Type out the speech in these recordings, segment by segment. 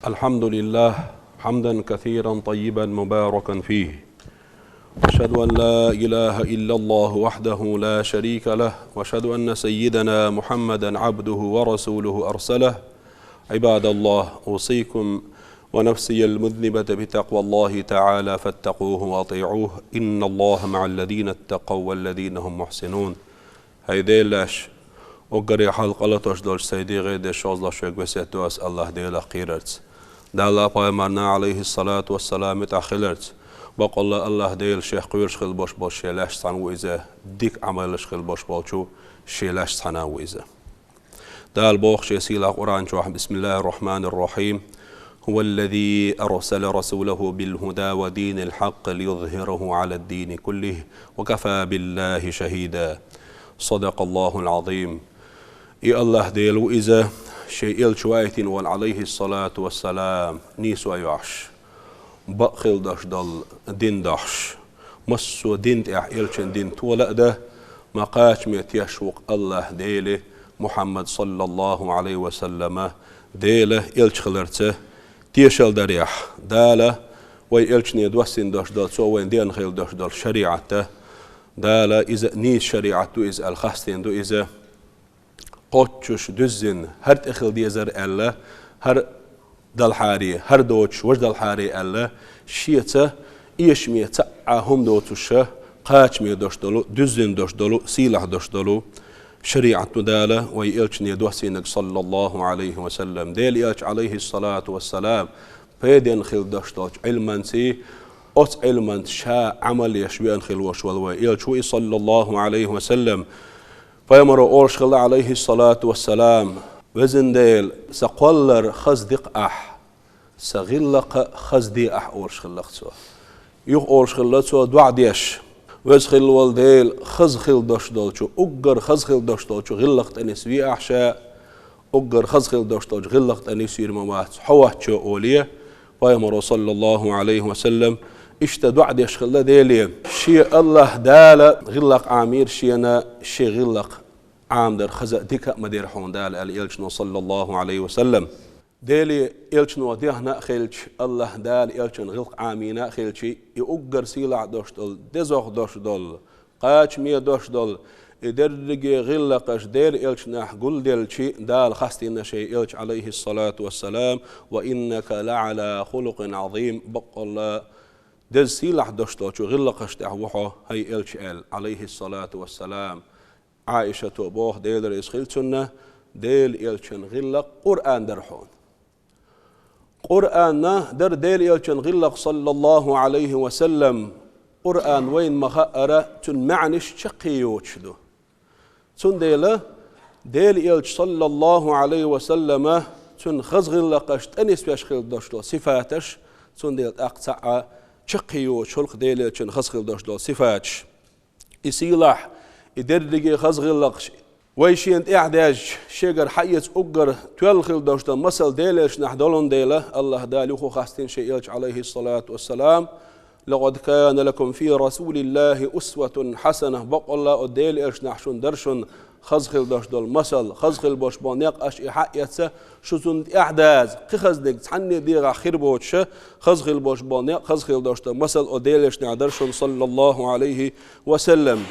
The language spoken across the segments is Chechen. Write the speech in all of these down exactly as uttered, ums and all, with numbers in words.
الحمد لله، حمدا كثيرا طيبا مباركا فيه. أشهد أن لا إله إلا الله وحده لا شريك له، وأشهد أن سيدنا محمدا عبده ورسوله أرسله. عباد الله، أوصيكم ونفسي المذنبة بتقوى الله تعالى فاتقوه وأطيعوه، إن الله مع الذين اتقوا والذين هم محسنون. ХӀай Дела лайш, уггаре хьалха къа латош долчу сайн дегӀе деш шозлагӀа шуьга весет до ас АллахӀ Делах кхерарца, Далла а пайхамарна, Ӏалайхиссалату вассалам, муьтӀахь хиларца. Баккъалла АллахӀ Дела Шех кхоьруш хила болуш болчу Шен лайшца цхьаьна ву иза, дика Ӏамалаш хила болуш болчу Шен лайшца цхьаьна ву иза. Дала боху Шен сийлахь Къуръан чохь: بسم الله الرحمن الرحيم. هو الذي أرسل رسوله بالهدى ودين الحق ليظهره على الدين كله وكفى بالله شهيدا. صدق الله العظيم. И АллахӀ Дела ву иза, Шен элча вайтина волу, Ӏалайхиссалату вассалам, нийсо йохьуш, бакъ хила долуш долу дин дохьуш, массо а дин тӀехь элчан дин тола а дан, ма кхачаме теш ву-кх АллахӀ Дела Мухьаммад, саллаллаху Ӏалайхи ва саллама, Дела элча хиларца тешал дарехь. Дала вай элчане доссийна долуш долу, цо вайна деана хила долуш долу шариӀат а, Дала иза нийса шариӀат ду иза аьлла хастийна ду иза. Кхоччуш дуьззина, хӀара тӀе хила дезара аьлла, хӀара далахьара, хӀара доцуш важа далахьара аьлла, Шеца эшаме цхьа а хӀума доцуша, кхачаме долуш долу, дуьззина долуш долу, сийлахь долуш долу шариӀат ду Дала вай элчане доссийнарг, саллаллаху Ӏалайхи ва саллам. Дела элча, Ӏалайхиссалату вассалам, пайденна хила долуш долчу Ӏилманций, оцу Ӏилманца ша Ӏамал еш веана хила волуш волу вай элча ву и, саллаллаху Ӏалайхи ва саллам. Пайхамаро олуш хилла, Ӏалайхиссалату вассалам: «Везан Дела, сан кхоллар хаза ди-кх ахь, сан гӀиллакх а хаза де ахь», олуш хилла-кх цо. Юха олуш хилла цо, доӀа деш: «Веза хилла волу Дела, хаза хила долуш долчу, уггар хаза хила долуш долчу гӀиллакх тӀе нисве ахь ша, уггар хаза хила долуш долчу гӀиллакх тӀе нисвийр ма вац хьо воцчо», оле, Пайхамаро, саллаллаху Ӏалайхи ва саллам, иштта доӀа деш хилла Деле: «Шен АллахӀ Дала гӀиллакх Ӏамийра шена, шен гӀиллакх Ӏамадар хаза а, дика а ма дира хьуна Дала», аьлла элчано, саллаллаху Ӏалайхи ва саллам. Деле элчано дехна а хилча, АллахӀ Дала элчан гӀиллакх Ӏамийна а хилча, и уггар сийлахь долуш долу, дезох долуш долу, кхачаме долуш долу, и дерриге гӀиллакхаш Дела элчанехь гулделча, Дала хастийна шен элча, Ӏалайхиссалату вассалам: «Ва иннака ла Ӏала хулукъин Ӏазим», баккъалла, деза сийлахь долуш долчу гӀиллакхаш тӀехь ву хьо, хӀай элча, аьлла, Ӏалайхиссалату вассалам. Ӏаишато боху, Дела реза хила цунна, Дела элчан гӀиллакх Къуръан дара хьуна. Къуръан дара Дела элчан гӀиллакх, саллаллаху Ӏалайхи ва саллам. Къуръан вайна ма-хаъара, цуьнан маьӀнаш чаккхе йоцуш ду. Цундела Дела элча, саллаллаху Ӏалайхи ва саллама, цуьнан хаза гӀиллакхаш тӀе нисвеш хила долуш долу сифаташ, цундела тӀаккха цхьаъ а чаккхе йоцуш хуьлу-кх Дела элчан хаза хила долуш долу сифаташ. И сийлахь, и дерриге хаза гӀиллакхаш вай шена тӀехь даьжча, шегара хьаэца уггар тоьлла хила долуш долу масал Дела элчанехь долун дела, АллахӀ Дала юха хастийна шен элча, Ӏалайхиссалату вассалам: «Лакъад кана лакум фи Расулиллахи усватун хьасана», баккъалла, оцу Дела элчанехь шуна дара шуна хаза хила долуш долу масал, хаза хила болуш болу некъ аша и хьаэца, шу цунна тӀехь даза, кхин хазаниг цхьанне дегӀахь хир боцуша, хаза хила болуш болу некъ, хаза хила долуш долу масал оцу Дела элчанехь дара шуна, саллаллаху Ӏалайхи ва саллам.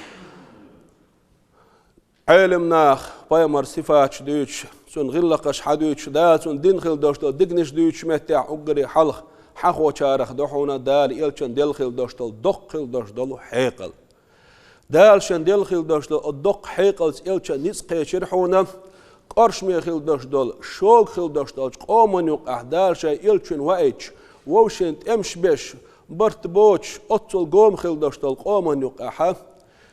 Ӏелам наха пайхамар сифаташ дуьйцуш, цуьнан гӀиллакхаш хьадуьйцуш, Дала цунна дина хила долуш долу диканаш дуьйцучу меттехь уггаре хьалха хьахочарах ду хьуна Дала элчан делла хила долуш долу, доккха хила долуш долу хьекъал. Дала шен делла хила долуш долу оцу доккха хьекъалца элчан ницкъ кхечира хьуна, кӀоршаме хила долуш долу, шога хила долуш долчу къоман юкъахь Дала шайн элчанна ваийташ, вовшийн тӀемаш беш, барт боцуш, оццул гома хила долуш долу къоман юкъахьа,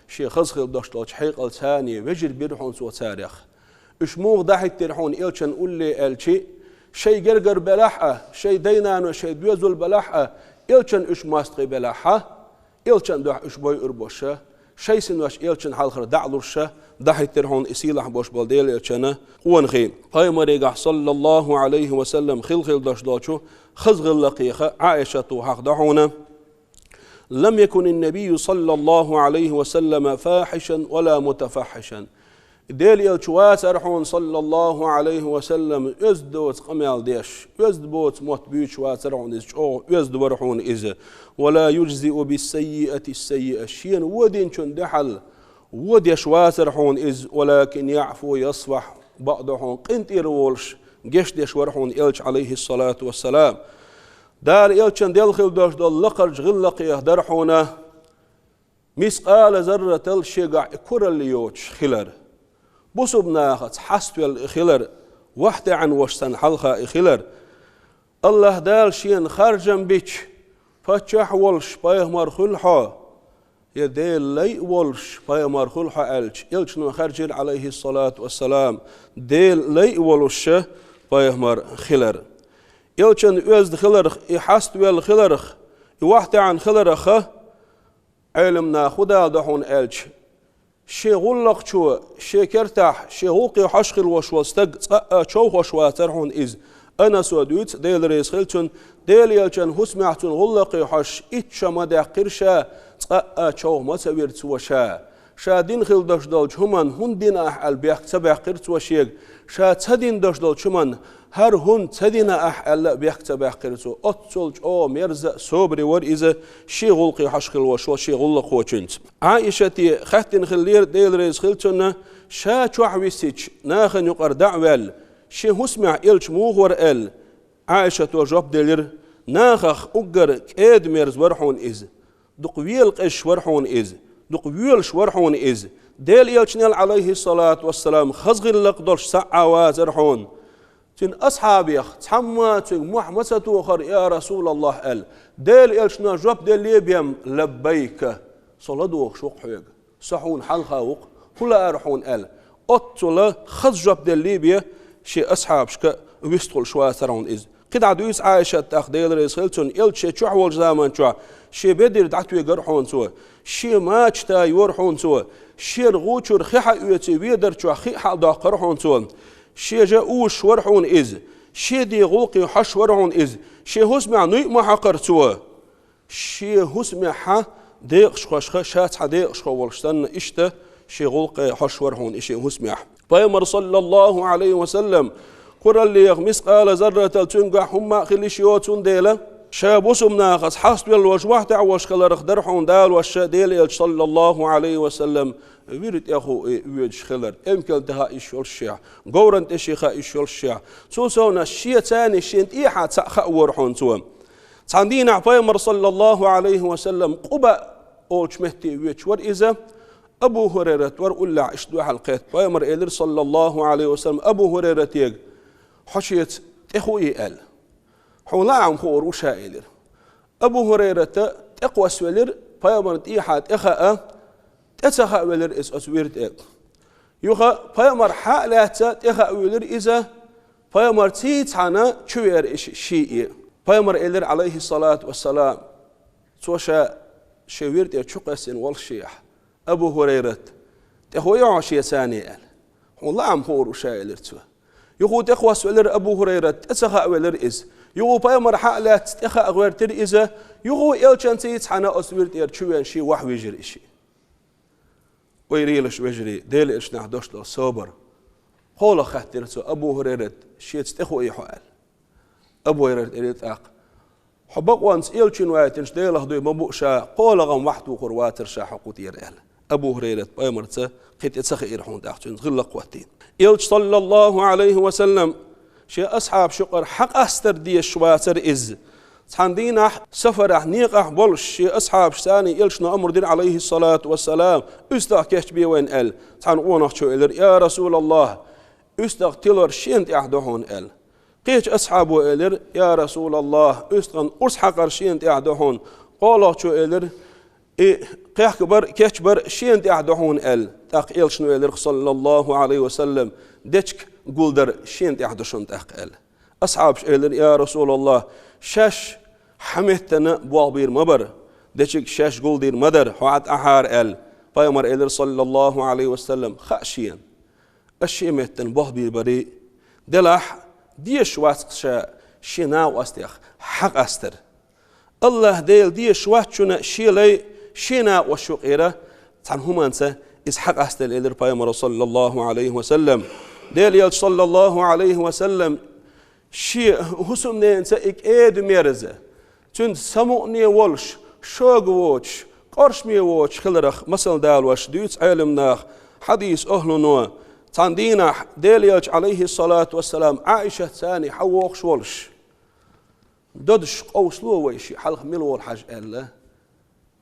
шен хаза хила долуш долчу хьекъалца вежарий бира хьуна цо царех. Уьш муха дӀахӀиттира хьуна элчан улле аьлчи, шайн гергара белахь а, шайн дай-наной шайн доьзал белахь а, элчан уьш мостагӀий белахьа, элчан дуьхьа уьш бойур боша, шайн синош элчан хьалхара дӀа а луша, дӀахӀиттира хьуна и сийлахь бош болу Дела элчана къонахий. Пайхамарегахь, саллаллаху Ӏалайхи ва саллам, хила хила долуш долчу хаза гӀиллакхеха Ӏаишата хьахадо хьуна: «Лам якунин-набийю, саллаллаху Ӏалайхи ва саллама, фахьишан ва ла мутафаххьишан». Дела элча вацар хьуна, саллаллаху Ӏалайхи ва саллам, оьзда доцу къамел деш, оьзда боцу мотт буьйцуш вацар хьуна иза, чӀогӀа оьзда вара хьуна иза. «Ва ла южзиу бис-саййиати с-саййиа», шена вон динчун дуьхьал вон деш вацар хьуна иза, «валакин яӀфу ва ясфахь», бакъду хьуна къинтӀера волуш, гечдеш вара хьуна элча, Ӏалайхиссалату вассалам. Дала элчан делла хила долуш долу лакхарчу гӀиллакхех дара хьуна мискъала зарратал шегахь и куралла йоцуш хилар. Бусубнахаца хьаставелла и хилар, вахтаьӀна ваша санна хьалха и хилар. АллахӀ Дала шена харжам бича, паччахь волуш пайхамар хуьлу хьо, я Делан лай а волуш пайхамар хуьлу хьо аьлча, элчано хаьржира, Ӏалайхиссалату вассалам, Делан лай а волуш пайхамар хилар. Элчан оьзда хиларх, и хьаставелла хиларх, и вахтаьӀна хиларх, Ӏеламнаха хӀун дала до хьуна аьлча, шен гӀуллакхчо, шен кертахь, шен гӀуллакхе хьожуш хила волуш волу стаг цкъа а човхош вацара хьуна иза. Анаса дуьйцу, Дела реза хила цунна, Дела элчан хӀусамехь цуьнан гӀуллакхе хьожуш итт шо ма даьккхира ша, цкъа а човха ма ца вира цо ша. Ша дина хила долуш долчу хӀуманна хӀунда дина ахь аьлла бехк ца баьккхира цо шега, ша ца дина долуш долчу хӀуманна хӀара хӀунда ца дина ахь аьлла а бехк ца баьккхира цо. Оццул чӀогӀа мерза а, собаре вара иза, шен гӀуллакхе хьожуш хила волуш волу шен гӀуллакхочуьнца. Ӏаишате хаьттина хиллера, Дела реза хила цунна, ша чохь висича, нахана юкъара дӀа а ваьлла, шен хӀусамехь элча муха вара аьлла. Ӏаишато жоп делира: «Нахах уггар кӀеда-мерза вара хьуна иза. Дукха вела къежаш вара хьуна иза. Дукха воьлуш вара хьуна иза. Дела элчанел, Ӏалайхиссалату вассалам, хаза гӀиллакх долуш схьа а вацара хьуна. Цуьнан асхьабех цхьамма цуьнга мохь ма ца тохара, я РасулаллахӀ», аьлла. Дела элчано жоп делле бен: «Лаббайка, со ладугӀуш ву-кх хьоьга. Со хьуна хьалха ву-кх, хӀун лаара хьуна?» аьлла. Оццула хаза жоп делле бен шен асхьабашка вистхуьлуш вацара хьуна иза. КхидӀа дуьйцу Ӏаишата тӀаккха, Дела реза хила цунна, элча шен чохь волчу заман чохь шен бедар дӀатоьгара хьуна цо, шен мача тайора хьуна цо, шен гӀу чуьра хи хьаоьций, ведар чохь хи хьаладоккхура хьуна цо, шен жа увсуш вара хьуна иза, шен ден гӀуллакхе хьожуш вара хьуна иза, шен хӀусамехь нуй а ма хьокхура цо. Шен хӀусамехь декъашхошха, ша цхьа декъашхо волуш санна, иштта шен гӀуллакхе хьожуш вара хьуна и шен хӀусамехь. Пайхамар, саллаллахӀу Ӏалайхи ва саллам, кураллех мискъала зарратал цуьнгахь хӀумма а хила йиш йоцу, цундела ша бусулба нахаца хьаставелла волуш, вахтехь волуш хиларх дара хьуна Дала ваша, Дела элча, саллаллахӀу Ӏалайхи ва саллам, вира тӀехула воьдуш хилар, эмкал тӀе хаа йиш йолуш шех, говран тӀе шен хаа йиш йолуш шех. Цул совнаха шен царна шен тӀехьа цхьаъ хаа вора хьуна цо. Цхьана дийнахь пайхамар, саллаллахӀу Ӏалайхи ва саллам, Къуба олучу метте воьдуш вара иза. Абу ХӀурайрат вара уллехь иштта дуьхьал кхетта. Пайхамар элира, саллаллахӀу Ӏалайхи ва саллам, Абу ХӀурайратега: «Хьо шеца тӀе хуий?» аьлла. «Хьуна лаам хуур ву ша», элира. Абу ХӀурайрата тӀекхоссавелира, пайхамарна тӀехьа тӀе хаа, тӀе ца хаа велира иза оцу вира тӀе. Юха пайхамар хьа а лаьцна тӀе хаа вуьйлира иза, пайхамарций цхьаьна чу веара и ши-, шиъ. Пайхамар элира, Ӏалайхиссалату вассалам, цо ша шен вира тӀе чу кхоьссина волуш шехь: «Абу ХӀурайрат, тӀе хуий хьо шен царна?» аьлла. «Хьуна лаам хуур ву ша», элира цо. Юха тӀекхоссавелира Абу ХӀурайрат, тӀе ца хаа велира иза. Юха пайхамар хьа а лаьцна тӀе хаа гӀоьртира иза, юха элчанций цхьаьна оцу вира тӀера чу веана шиъ вахьа вижира и шиъ. Вай лелаш вежарий, Дела элчанехь долуш долу собар. КхоалгӀа хаьттира цо Абу ХӀурайрат, шеца тӀе хуий хьо аьлла. Абу ХӀурайрат элира тӀаккха: «Хьо бакъонца элчанна вайтинчу Делах дуй ма бу ша, кхоалгӀа-м вахьа тухур вацара ша хьо кху тӀера», аьлла. Абу ХӀурайрат пайхамарца кхин тӀе ца хиира хьуна тӀаккха цуьнца гӀиллакх хӀоттийна. Элча, саллаллахӀу Ӏалайхи ва саллам, шен асхьабаш юкъара хьакъастар дезаш вацара иза. Цхьана дийнахь сафарехь, некъахь болуш, шен асхьабашца элчано амр дира, Ӏалайхиссалату вассалам, уьстагӀ кечбе вайна аьлла. Цхьана къонахчо элира: «Я РасулаллахӀ, уьстагӀ тилар шена тӀехь ду хьуна», аьлла. Кхечу асхьабо элира: «Я РасулаллахӀ, уьстагӀан урс хьакхар шена тӀехь ду хьуна». КхоалгӀачо элира: «И кхехкабар, кечбар шена тӀехь ду хьуна», аьлла. ТӀаккха элчано элира, саллаллахӀу Ӏалайхи ва саллам: «Дечиг гулдар шена тӀехь ду шуна тӀаккха», аьлла. Асхьабаша элира: «Я РасулаллахӀ, шаьш хьан меттана болх бийр ма бара, дечиг шаьш гулдийр ма дара, хьо Ӏад Ӏахьара», аьлла. Пайхамар элира, саллаллахӀу Ӏалайхи ва саллам: «Хаьа шена, ас шен меттана болх бийр барий, делахь, дезаш вац-кх ша шен накъостех хьакъастар. АллахӀ Дела дезаш вац шуна шен лай шен накъост юкъера цхьана хӀуманца Иза хьакъастел элира пайхамара, саллаллаху Ӏалайхи ва саллам. Дела элча, саллаллаху Ӏалайхи ва саллам, шен хӀусамненаца и кӀеда-мерза, цуьнца самукъане волуш, шога воцуш, къоршаме воцуш хиларх масал далош дуьйцу Ӏеламнаха, хьадис ахӀлуно. Цхьана дийнахь Дела элча, Ӏалайхи ссалату вассалам, Ӏаишатца цхьаьна хьан вохуш волуш, додуш къовсало вай шиъ хьалха мила волу хьажа аьлла.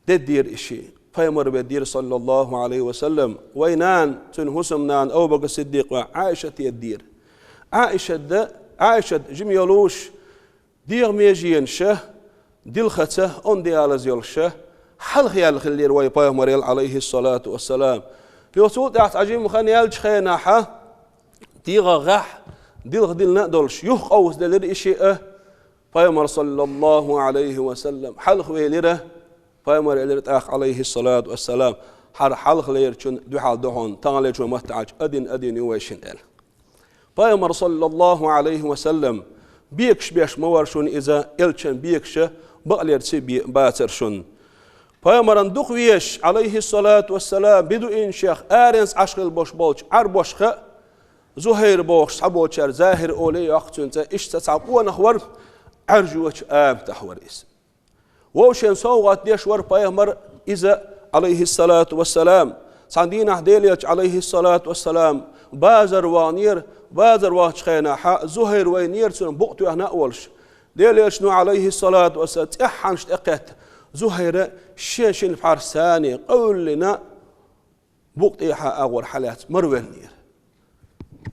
Деддера и шиъ. Пайхамар веддера, саллаллаху Ӏалайхи ва саллам, вай нана, цуьнан хӀусамнана Абу-Бакр Сиддикъ ваьхьа Ӏаишат еддера. Ӏаишат да, Ӏаишат жима йолуш, дегӀан меженаш а, дилхаца онда ялаза йолуш а, хьалха яьлла хиллера вай пайхамарел, Ӏалайхи ссалату вассалам. Йо, цул тӀаьхьа цхьа жима хан яьллачу хенахьа, дегӀан гӀехь, дилха диллина а долуш, юха къовсаделира и шиъ а. Пайхамар, саллаллаху Ӏалайхи ва саллам, хьалха велира. Пайхамар элира тӀаккха, Ӏалайхи ссалату вассалам, хӀара хьалхалерчун дуьхьал ду хьуна, таханлерчун маттахь аьлча, один-один ю вайшинна аьлла. Пайхамар, саллаллаху Ӏалайхи ва саллам, бегаш беш ма вара шуна иза, элчан бегаш а бакъалерчий бе-, бацара шуна. Пайхамаран дукха везаш, Ӏалайхи ссалату вассалам, бедуинех аренца Ӏаш хилла бош болчу Ӏарбошха а, Зухайр бохуш цхьаболчара Захир олий йоккху цуьнан цӀе, иштта цхьа къонах вара, Ӏаьржочу аматахь вара иза. Вовшийн совгӀат деш вара пайхамар иза, Ӏалайхи ссалату вассалам. Цхьана дийнахь Дела элча, Ӏалайхи ссалату вассалам, базар ваханера, базар вахчу хенахьа Зухайр вайнера цунна букъ тоьхна а волуш. Дела элчано, Ӏалайхи ссалату вассалам, цӀеххьана тӀекхетта, Зухайра шен шина пхьарс цхьаьна къевллина, букъ тӀехьа агӀор хьалаьцна, марвеллера.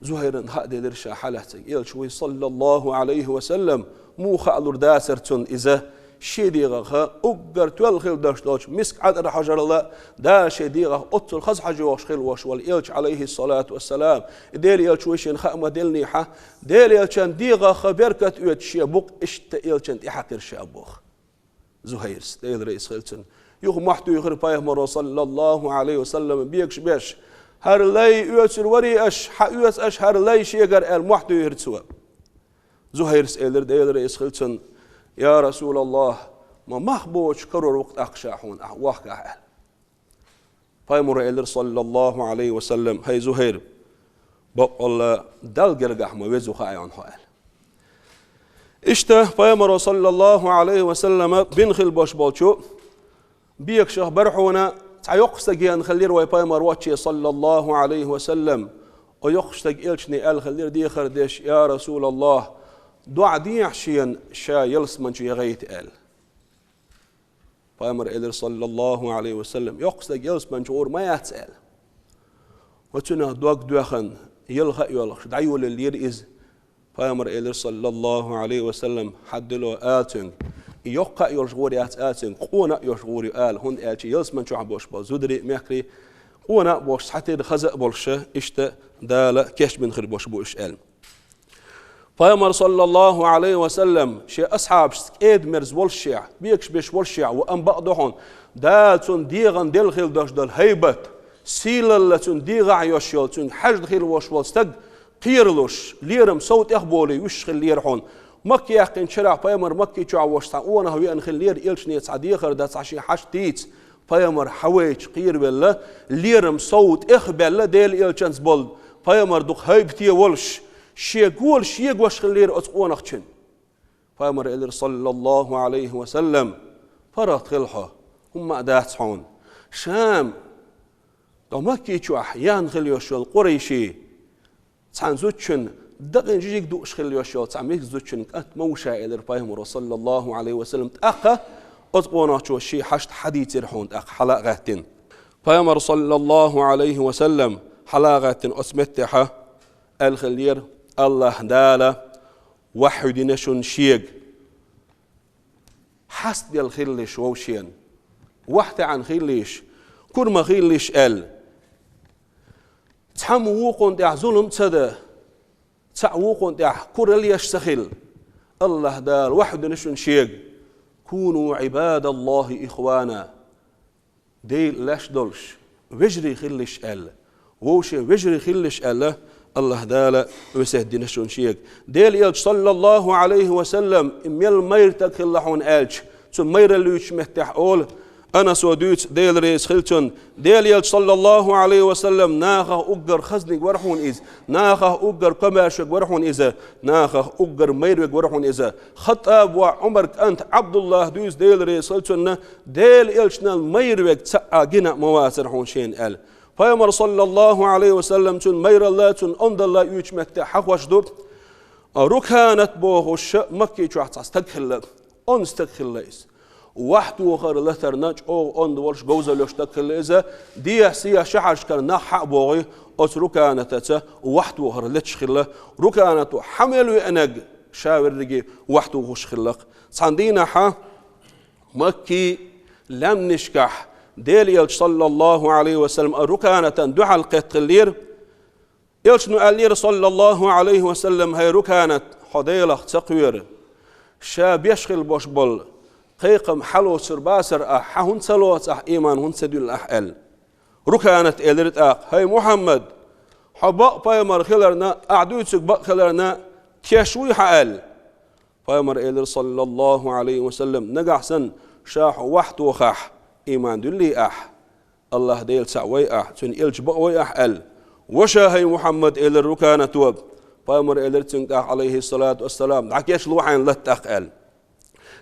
Зухайран хаа делира ша хьалаьцнарг элча вуй, саллаллаху Ӏалайхи ва саллам, муха хаалур дацара цунна иза, шен дегӀах уггар тоьлла хилла дош долчу миска Ӏатар хьожарал а, Дала шен дегӀах оццул хаза хьожа йогӀуш хилла вош волу элча, Ӏалайхи ссалату вассалам, и Дела элча вуй шена хаа ма-деллинехьа, Дела элчан дегӀах беркат оьцуш шен букъ иштта элчан тӀе хьаькхира ша боху. Зухайрс, Делан реза хила цунна. Юха мохь туьйхира пайхамаро, саллаллаху Ӏалайхи ва саллам, бегаш беш: «ХӀара лай оьцур варий аш, хьан оьцу аш хӀара лай шегара?» — аьлла, мохь туьйхира цо. Зухайрс элира, Делан реза хила цунна: «Я Расулаллах, ма мах боцуш карор ву-кх тӀаккха ша хьуна, ахь вохкахь», — аьлла. Пайхамаро элира, саллаллаху Ӏалайхи ва саллам: «ХӀай Зухайр, баккъалла Далла гергахь ма веза ву хаьий хьуна хьо», — аьлла. Иштта пайхамаро, саллаллаху Ӏалайхи ва саллама, бина хилла бош болчу бегашах бара хьуна, цхьа йоккха стаг еана хиллера вай пайхамар воцче, саллаллаху Ӏалайхи ва саллам. Оцу йоккхачу стага элчане аьлла хиллера дехар деш: «Я Расулаллах, доӀа дехьа шена ша ялсамани чу яхийта», — аьлла. Пайхамар элира, саллаллаху Ӏалайхи ва саллам: «Йоккха стаг ялсамани чу гӀур ма яц», — аьлла. Ва цуьнан дог доьхна, ялха а йоьлхуш, дӀайолаеллера иза. Пайхамар элира, саллаллаху Ӏалайхи ва саллам: «Хьан дило ала цуьнга, и йоккха а йолуш гӀур яц ала цуьнга, къона а йолуш гӀур ю ала, хӀунда аьлча ялсамани чохь бош болу зударий а, мехкарий, къона а бохуш, цхьатерра хаза а болуш, иштта Дала кечбина хир бош бу уьш», — аьлла. Пайхамар, саллаллаху Ӏалайхи ва саллам, шен асхьабашца кӀеда-мерза волушшехь, бегаш беш волушшехь ву, амма бакъ ду хьуна, Дала цунна дегӀан делла хилла дош долу хӀайбат, сийлалла цунна дегӀахь йош йолу, цуьнга хьаьжна хилла вош волу стаг кхералуш, лерам сов тӀех болий вуьсуш хиллера хьуна. Макка яьккхинчу шарахь пайхамар Макки чохь вош цхьа къонах веана хиллера, элчане цхьа дехар дан, цхьа шен хьашт дийца. Пайхамар хьавайча кхеравелла, лерам сов тӀех а баьлла, Делан элчанца болу, пайхамар дукха хӀайбате волуш, шен гола шегош хиллера оцу къонахчун. Пайхамар элира, саллаллаху Ӏалайхи ва саллам: «ПаргӀат хила хьо, хӀумма а дац хьуна. Шам, тӀо Макки чохь ян хила йош йолу къурайший, цхьана зудчун дакъин жижиг дууш хила йош йолу цхьа мегаш зудчун кӀант ма ву ша», — элира пайхамаро, саллаллаху Ӏалайхи ва саллам. ТӀаккха оцу къонахчо шен хьашт хьадийцира хьуна тӀаккха хьала а гӀаьттина. Пайхамар, саллаллаху Ӏалайхи ва саллам, хьала а гӀаьттина оцу меттехьа аьлла хиллера: «АллахӀ Дала вахьйу дина шуна Шега, хьастаделла хилалаш вовшена, вахьтаьӀна хилалаш, кура ма хилалаш», — аьлла. Цхьамма вукхунна тӀехь зулам а ца дан, цхьаъ вукхунна тӀехь куралла еш ца хила. АллахӀ Дала вахьйу дина шуна Шега: «Куну Ӏибадаллахи ихвана». Дела леш долуш, вежарий хилалаш аьлла. Вовшийн вежарий хилалаш аьлла, АллахӀ Дала весет дина шуна Шега. Делан элча, саллаллаху Ӏалайхи ва саллам, и мел майра стаг хилла хьуна аьлча, цу майралла юьйцучу меттехь олу: Анаса дуьйцу, Дела реза хила цунна, Делан элча, саллаллаху Ӏалайхи ва саллам, нахах уггар хазниг вара хьуна иза, нахах уггар комаьршаг вара хьуна иза, нахах уггар майрвиг вара хьуна иза. ХаттӀаб воӀ Ӏумар кӀант Ӏабдуллахь дуьйцу, Дела реза хила цунна, Делан элчанал майрвиг цхьа а гина ма вацара хьуна шена аьлла. Пайхамар, саллаллаху Ӏалайхи ва саллам, цуьнан майралла, цуьнан ондалла оьцучу метте хьахош ду. Руканат бохуш Макки чохь цхьа стаг хилла. Онда стаг хилла иза. Вахтохар латарна чӀогӀа онда волуш, говзалла йолуш стаг хилла иза. Дехьа-сехьа шахьаршкара нах хьа а богӀий, оцу Руканатаца вахтохар леташ хилла. Руканато хьан мел веанарг ша верриге вахтохуш хилла-кх. Цхьана дийнахьа Макки лаьмнашкахь Делан элча, саллаллаху Ӏалайхи ва саллам, а Руканатан дуьхьал кхеттахиллера. Элчано аьллера, саллаллаху Ӏалайхи ва саллам: «ХӀай Руканат, хьо Делах ца кхоьру. Ша беш хила бош болу кхайкхам хьалоцур бацара ахь, хьан хӀунда ца лоцу ахь, ийман хӀунда ца дуьллу ахь?» – аьлла. Руканат элира тӀаккха: «ХӀай Мухьаммад, хьо бакъ пайхамар хиларна, ахь дуьйцург бакъ хиларна, теш вуй хьан?» – аьлла. Пайхамар элира, саллаллаху Ӏалайхи ва саллам: «Нагахь санна ша хьо вахтохахь, ийман дуьллий ахь? Аллахь Дела цхьаъ вай ахь, цуьнан элча бакъ вай ахь?» – аьлла. «Ваша, хӀай Мухьаммад», – элира Руканато. Пайхамар элира цуьнга тӀаккха, Ӏалайхиссалату вассалам: «ДӀакечло хьайна латта тӀаккха», – аьлла.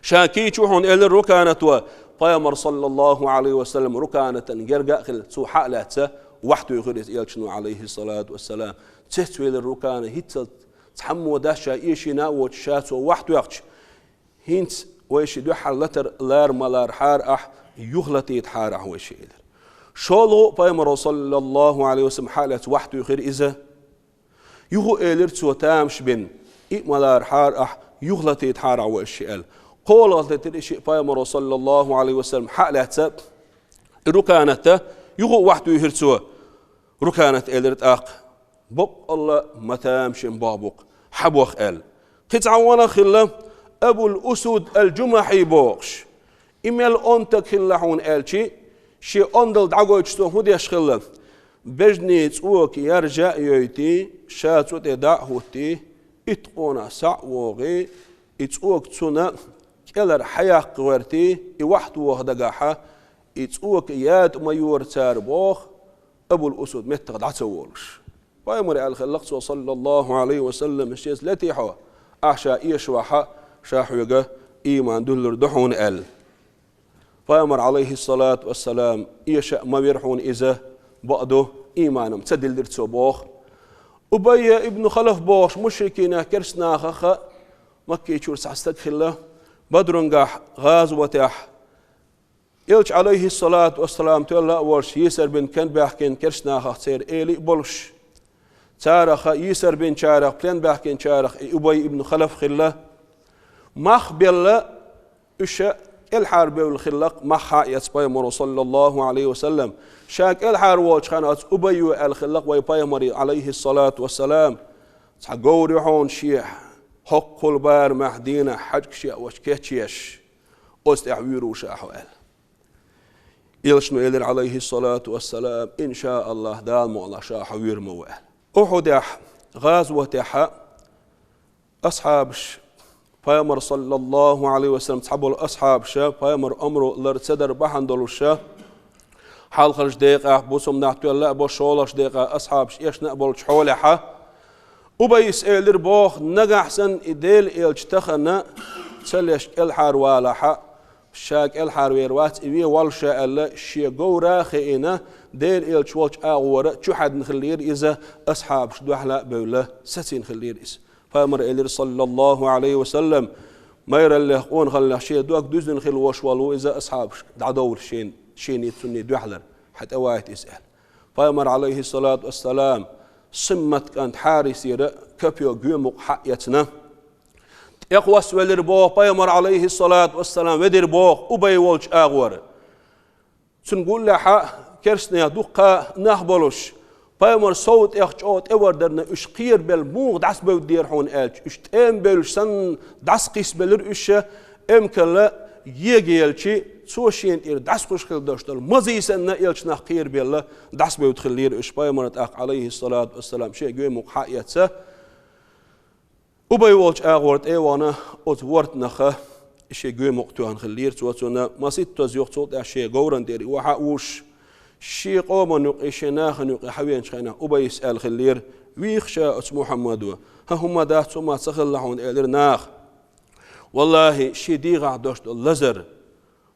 «Ша кийча ву хьуна», – элира Руканато. Пайхамар, саллаллаху Ӏалайхи ва саллам, Руканатан герга а хилла, цо хьа а лаьцна, вахтуьйхира иза элчано, Ӏалайхиссалату вассалам. Цецвелира Рукана, хӀинццалц цхьаммо дац ша эшийна а воцуш, ша цо вахтоьхча, хӀинца вай ши дуьххьара латар лара ма ларахьара ахь, юхалатийтахьара ахь вай ши, элира. ШолгӀа а пайхамаро, саллаллаху Ӏалайхи ва саллам, хьа а лаьцна вахтуьйхира иза. Юха а элира цо тамаш бина: «И а ма ларахьара ахь, юхалатийтахьара ахь вай ши», – аьлла. КхоалгӀа латира и шиъ пайхамаро, саллаллаху Ӏалайхи ва саллам, хьа а лаьцна, и Руканата юха а вахтуьйхира цо. Руканат элира тӀаккха: «Баккъалла ма тамашийна бохь бу-кх, хьан бохь», – аьлла. Кхин цхьа вон а хилла, Абул Усуд ал-Джумахьи бохуш. И мел онда стаг хилла хьуна аьлчи, шен ондалла дӀагойтуш цо хӀун деш хилла? Бежанийн цӀока яржа а йойтий, ша цу тӀе дӀа а хӀуттий, итт къонах схьа а вогӀий, и цӀока цунна кӀелара хьаяккха гӀертий, и вахтоха дагахьа, и цӀока ятӀа ма йора цара боху, Абул Усуд меттах дӀа ца волуш. Пайхамаре аьлла хилла-кх цо, саллаллаху Ӏалайхи ва саллам: «Шеца летий хьо, ахь ша эшавахь, ша хьоьга ийман дуьллур ду хьуна», – аьлла. Пайхамар, Ӏалайхиссалату вассалам, эша а ма вира хьуна иза, бакъду, ийман-м ца диллира цо боху. Убайя ибн Халаф бохуш мушрикинех, керстанахах а Макки чуьра цхьа стаг хилла, Бадрунгахь, гӀазотехь, Элча, Ӏалайхиссалату вассалам, тоьлла а волуш, йийсар бина, плен баьхкина керстанахах церан эли а болуш. Царах а, йийсар бинчарах, плен баьхкинчарах и Убай ибн Халаф хилла. Мах а белла, уьш кӀелхьарбевлла хилла-кх, мах хьа а эцна пайхамаро, саллаллаху Ӏалайхи ва саллам. Ша кӀелхьарволчу хенахь оцу Убайо аьлла хилла-кх вай пайхамаре, Ӏалайхиссалату вассалам: «Цхьа говр ю хьуна шен, хӀоккхул барамехь дийнахь хьаьжкӀаш яа волчу кечъеш, оцу тӀехь вуьйр ву ша хьо», – аьлла. Элчано элира, Ӏалайхиссалату вассалам: «Ин ша Аллахь, Дала мукъ лахь, ша хьо вуьйр ма ву», – аьлла. Ухьудехь, гӀазотехьа, асхьабаш, пайхамар, саллаллаху Ӏалайхи ва саллам, цхьаболу асхьабаша пайхамар омра лар ца дар бахьана долуша, хьалхарчу декъехь бусалба нах тоьлла а бо, шолгӀачу декъехь асхьабаш эшна а болчу хьолехьа, Убайс элира боху: «Нагахь санна и Делан элча тахана ца леш кӀелхьарвалахьа, ша кӀелхьарвер вац, и вен воллуш ша», – аьлла, шен говра а хиъна, Делан элча волчу агӀора чухьаьдна хиллера иза, асхьабаш дуьхьала а бевлла, сацийна хиллера иза. Пайхамар элира, саллаллаху Ӏалайхи ва саллам: «Майраллех, къонахаллех шен дог дуьзна хила вош волу иза, асхьабаш, дӀадовла шен, шений цунний дуьхьалара, хьан тӀе вайта иза», – аьлла. Пайхамар, Ӏалайхиссалату вассалам, Симмат кӀант Хьарисера копьё, гоьмукъ хьа а эцна, тӀекхоссавелира боху пайхамар, Ӏалайхиссалату вассалам, ведира боху Убай волчу агӀора. Цунна гуллехьа, керстанех дуккха нах болуш, пайхамар сов тӀех чӀогӀа тӀевар дарна, уьш кхерабелла муха дӀасабевддера хьуна аьлча, уьш тӀема бевллаш санна дӀасакхиссабелира уьш, эмкалла егаелчи, цо шена тӀера дӀасакхуьйсуш хилла долуш долу мазий санна, элча нах кхерабелла дӀасабевдда хиллера уьш. Пайхамар тӀаккха, Ӏалайхиссалату вассалам, шен гоьмукъ хьа а эцна, Убай волчу агӀор тӀе а вахана, оцу вортанаха Шен гоьмукъ тоьхна хиллера цо, цунна маситтаза юха цул тӀаьхьа шен говран тӀера и охьа а вуш, шен къоман юкъе, шен нахана юкъе хьавеначу хенахь Убайс аьлла хиллера: «Вийха ша оцу Мухьаммадо, хӀан, хӀумма дац, хӀумма ца хилла хьуна», — элира наха. Валлахи, шен дегӀахь долуш долу лазар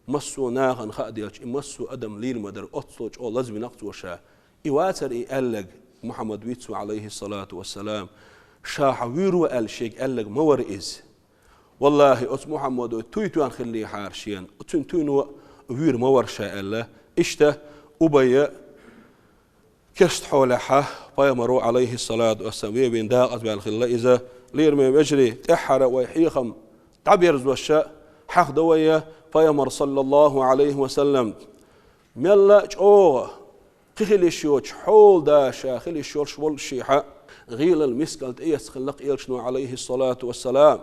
массо а нахана хаа делча, и массо а адам лийр ма дара, оццул чӀогӀа лазбина-кх цо ша. И вацара и аьлларг, Мухьаммад вуьйцу, Ӏалайхиссалату вассалам, ша хьан вуьйр ву аьлла шега аьлларг ма вара иза. Валлахи, оцу Мухьаммадо туй тоьхна хиллехьара шена, цуьнан туйно а вуьйр ма вара ша аьлла. Иштта Убайя кешта хьолехьа, пайхамаро, Ӏалайхиссалату вассалам, вен-вен дакъаза ваьлла хилла иза. Лераме вежарий, тӀаьххьара вай хьехам дӀаберзош хьахдо вай, пайхамар, саллаллаху Ӏалайхи ва саллам, мелла а чӀогӀа кхин хила йиш йоцуш, хьолада ша хила йиш йолуш воллушехьа, гӀийлал, мискал тӀеэцна хилла-кх элчано, Ӏалайхиссалату вассалам.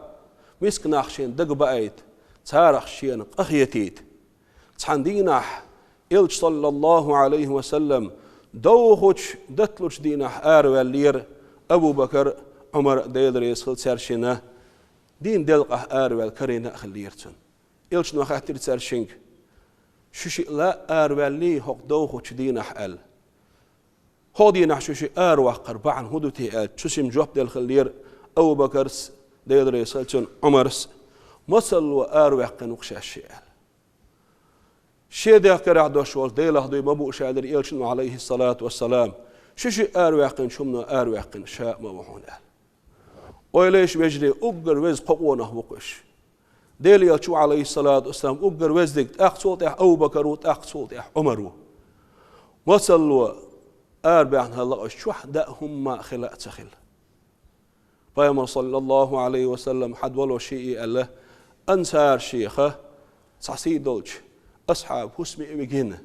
Миска нах шена дагабаийта, царах шена къахетийта. Цхьана дийнахь элча, саллаллаху Ӏалайхи ва саллам, довхачу датталучу дийнахь араваьллера Абу Бакар, Ӏумар, Дела реза хила цаьршинна, дийнан делкъехь араваьлла карийна а хиллера цунна. Элчано хаьттира цаьршинга: «Шу шиъ ла араваьллий хӀокху довхачу дийнахь?» — аьлла. «ХӀокху дийнахь шу шиъ араваккхар бахьана хӀун ду те?» — аьлча, цу шимма жоп делла хиллера Абу Бакарс, Дела реза хила цунна, Ӏумарс: «Мацалло араваьккхина ву-кх шаьш шиъ», — аьлла. «Шен дегӀ карахь долуш волчу Делах дуй ма бу ша», — аьллера элчано, Ӏалайхиссалату вассалам. «Шу шиъ араваьккхинчу хӀумано араваьккхина ша а ма ву хьуна», — аьлла. Ойла йиш, вежарий, уггар веза кхо къонах ву-кх уьш. Делан элча ву, Ӏалайхиссалату вассалам, уггар везаниг, тӀаккха цул тӀаьхьа Абу Бакар ву, тӀаккха цул тӀаьхьа Ӏумар ву. Мацалло арабаьхна хилла-кх уьш, чохь даа хӀумма а хила а ца хилла. Пайхамар, саллаллаху Ӏалайхи ва саллам, хьада вало шиъ аьлла, ансаршех цхьа сий долчу асхьаб хӀусаме а вигина,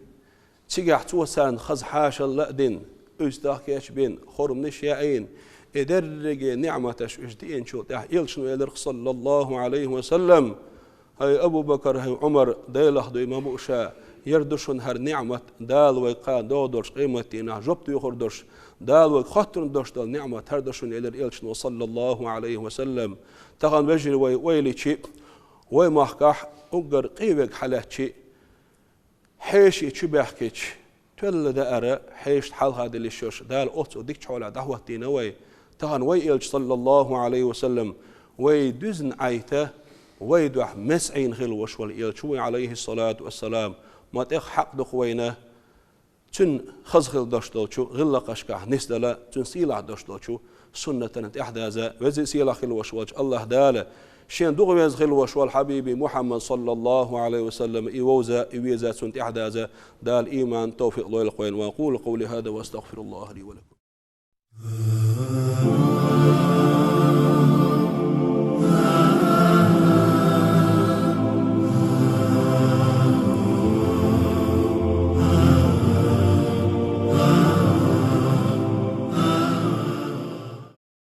цигахь цо царна хаза хьошалла а дина, уьстагӀ кечбина, хурманаш яийна, и дерриге ниӀматаш уьш деанчул тӀаьхьа элчано элира-кх, саллаллаху Ӏалайхи ва саллам: «ХӀай Абу Бакар, хӀай Ӏумар, Делах дуй ма бу ша, яра ду шуна хӀара ниӀмат, Дала вайга кхана догӀу долчу къематдийнахь жоп доьхур долуш, Дала вайга хоттур долуш долу ниӀмат хӀара ду шуна», — элира элчано, саллаллаху Ӏалайхи ва саллам. Тахана, вежарий, вай ойла йичи, вай махкахь уггар къинверг хьалаьцчи, хьеший чу баьхкича, тоьлла даара хьешашна хьалха дилла йиш йолуш, Дала оццул дикачу хьолехь дӀахӀоттийна вай. Тахана вай элча, саллаллаху Ӏалайхи ва саллам, вай дуьзна Ӏайта, вай дуьхьа меца Ӏийна хилла волуш волу элча ву, Ӏалайхиссалату вассалам. Ма тӀех хьакъ ду-кх вайна цуьнан хаза хила долуш долчу гӀиллакхашкахь нисдала, цуьнан сийлахь долуш долчу суннатана тӀаьхьадаза. Веза-сийлахь хила волуш волчу АллахӀ Дала Шен дукха веза хила волуш волу хьабиби Мухьаммад, саллаллаху Ӏалайхи ва саллам, и вовза, и веза, цунна тӀаьхьадаза. Дала ийман, тавфикъ лойла вайна. وأقول قولي هذا وأستغفر الله لي ولكم.